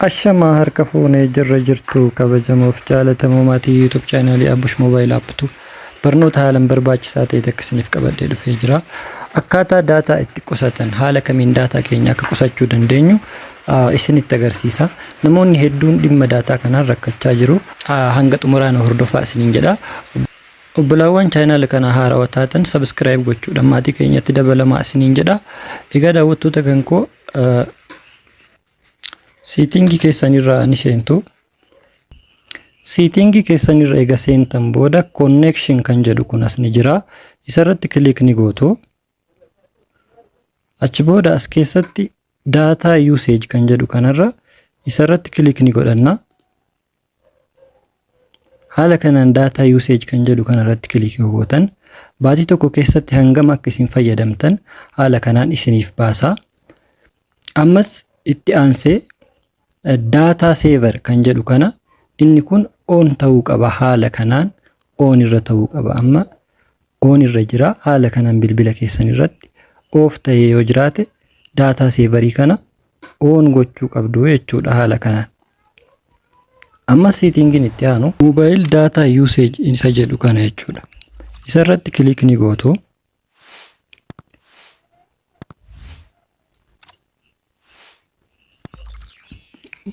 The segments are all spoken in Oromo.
Ashamaa, harka fuunee jirra jirtu, kabajamoof jaalatamoo maatii YouTube chaanaalii Abbush Mobile App barnoota haalan barbaachisaa ta'e takka isiniif qabadhee dhufee jira. Akkaataa daataa itti qusatan, haala kamiin daataa keenya akka qusachuu dandeenyu isinitti agarsiisa. Namoonni hedduun dhimma daataa kanaan rakkachaa jiru. Hanga xumuraan hordofaa isiniin jedha. Obbolaawwan chaanaala kana haarawaa taatan subscribe gochuudhaan maatii keenyatti dabalamaa isiniin jedha. Egaa daawwattoota kan koo, setting keessanirraa ni seentu. Setting keessanirra eega seentan booda connection kan jedhu kun as ni jira. Isarratti click ni gootu. Achi booda as keessatti data usage kan jedhu kanarra isarratti click ni godhanna. Haala kanaan data usage kan jedhu kanarratti click yoo gootan, baatii tokko keessatti hangam akka isin fayyadamtan haala kanaan isiniif baasa. Ammas itti aansee data saver kan jedhu kana, inni kun on ta'uu qaba. Haala kanaan on irra ta'uu qaba. Amma on irra jira. Haala kanaan bilbila keessan irratti off ta'ee yoo jiraate, data saverii kana on gochuu qabdu jechuudha haala kanaan. Ammas settingiin itti aanu mobile data usage isa jedhu kana jechuudha. Isarratti click ni gootu.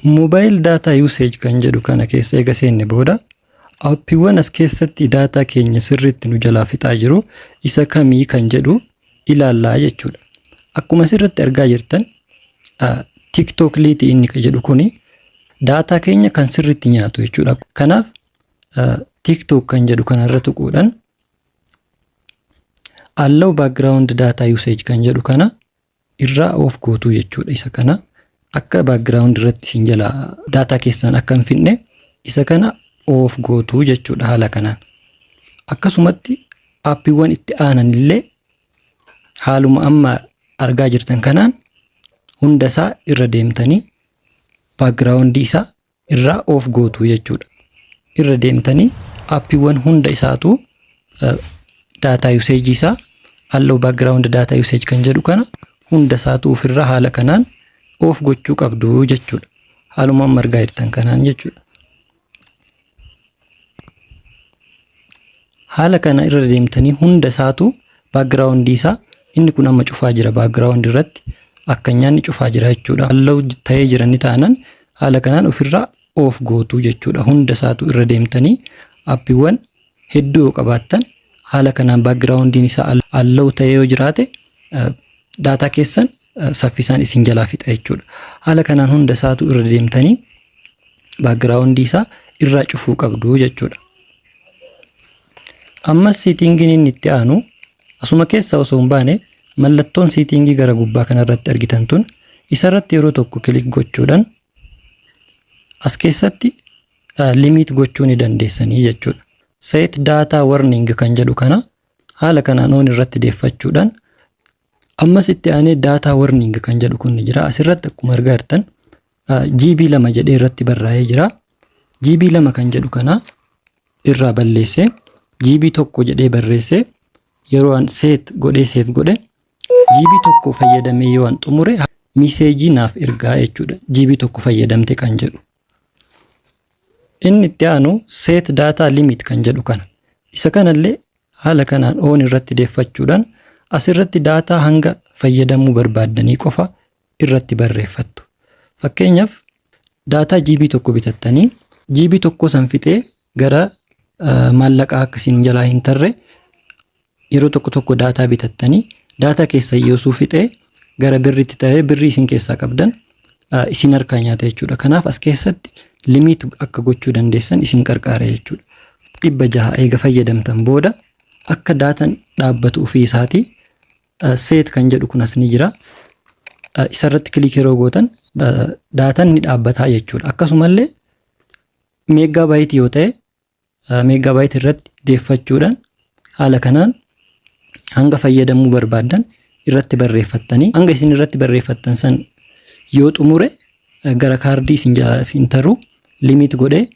Mobile data usage kan jedhu kana keessa eega seenne booda, appiiwwan as keessatti daataa keenya sirriitti nu jalaa fixaa jiru isa kamii kan jedhu ilaallaa jechuudha. Akkuma asirratti argaa jirtan, TikTok Lite inni jedhu kuni daataa keenya kan sirriitti nyaatu jechuudha. Kanaaf TikTok kan jedhu kanarra tuquudhaan allow background data usage kan jedhu kana irraa off gootuu jechuudha. Isa kana akka background irratti isin jala daataa keessan akka hin fixne isa kana off gootuu jechuudha haala kanaan. Akkasumatti aappiiwwan itti aanan illee haaluma amma argaa jirtan kanaan hunda isaa irra deemtanii background isaa irraa off gootuu jechuudha. Irra deemtanii aappiiwwan hunda isaatu data usage isaa allow background data usage kan jedhu kana hunda isaatu ofirraa haala kanaan off gochuu qabdu jechuudha. Haaluma amma argaa jirtan kanaan jechuudha. Haala kana irra deemtanii hunda isaatu background isaa, inni kun amma cufaa jira, background irratti akka nyaanni cufaa jira jechuudha. Allow ta'ee jira ni taanan haala kanaan ofirraa off gootuu jechuudha. Hunda isaatu irra deemtanii aappiiwwan hedduu yoo qabaattan, haala kanaan backgroundiin isaa allow ta'ee yoo jiraate, daataa keessan saffisaan isin jalaa fixa jechuudha. Haala kanaan hunda isaatu irra deemtanii background isaa irraa cufuu qabdu jechuudha. Ammas settingiin inni itti aanu, asuma keessa osoo hin baane, mallattoon setting gara gubbaa kanarratti argitan tun, isarratti yeroo tokko click gochuudhaan as keessatti limit gochuu ni dandeessanii jechuudha. Set data warning kan jedhu kana haala kanaan on irratti deeffachuudhaan, ammas itti aanee data warning kan jedhu kun ni jira. Asirratti akkuma argaa jirtan GB 2 jedhee irratti barraa'ee jira. GB 2 kan jedhu kana irraa balleessee GB 1 jedhee barreessee, yeroo an set godhee save godhe, GB 1 fayyadamee yoo an xumure message naaf ergaa jechuudha. GB 1 fayyadamte kan jedhu. Inni itti aanu set data limit kan jedhu kana. Isa kanallee haala kanaan on irratti deeffachuudhaan asirratti daataa hanga fayyadamuu barbaaddanii qofa irratti barreeffattu. Fakkeenyaaf, daataa GB 1 bitattanii GB 1 san fixee gara maallaqaa akkasiin jalaa hin tarre, yeroo tokko tokko daataa bitattanii daataa keessa yoosuu fixee gara birriitti ta'ee birrii isin keessaa qabdan isin harkaa nyaata jechuudha. Kanaaf as keessatti limit akka gochuu dandeessan isin qarqaara jechuudha. 600 eega fayyadamtan booda akka daataan dhaabbatu ofii isaatii set kan jedhu kun as ni jira. Isarratti click yeroo gootan daataan ni dhaabbataa jechuudha. Akkasumallee megabyte yoo ta'e, megabyte irratti deeffachuudhaan haala kanaan hanga fayyadamuu barbaaddan irratti barreeffattanii, hanga isin irratti barreeffattan san yoo xumure gara kaardii isin jalaa hin taru, limit godhee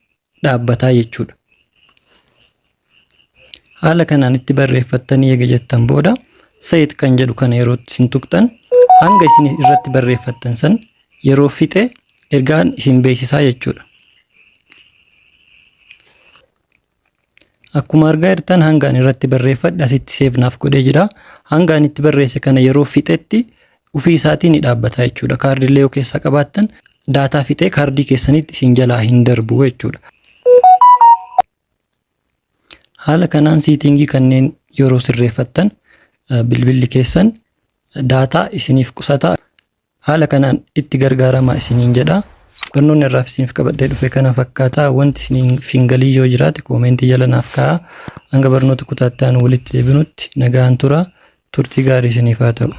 dhaabbataa jechuudha. Haala kanaan itti barreeffattanii eega jettan booda, set kan jedhu kana yeroo isin tuqxan, hanga isin irratti barreeffattan san yeroo fixe Ergaan isin beeksisaa jechuudha. Akkuma argaa jirtan hanga ani irratti barreeffadhe asitti save naaf godhee jira. Hanga ani itti barreesse kana yeroo fixetti ofii isaatii ni dhaabbata jechuudha. Kaardiillee yoo keessaa qabaattan daataa fixee kaardii keessanitti isin jalaa hin darbu jechuudha. Haala kanaan setting kanneen yeroo sirreeffattan bilbilli keessan daataa isiniif qusata. Haala kanaan itti gargaaramaa isiniin jedha. Barnoonni irraaf isiniif qabadhee dhufe kana fakkaata. Wanti isiniif hin galii yoo jiraate comment jala naaf kaa'aa. Hanga barnoota kutaatti aanu walitti deebinutti nagaan tura. Turtii gaarii isiniif haa ta'u.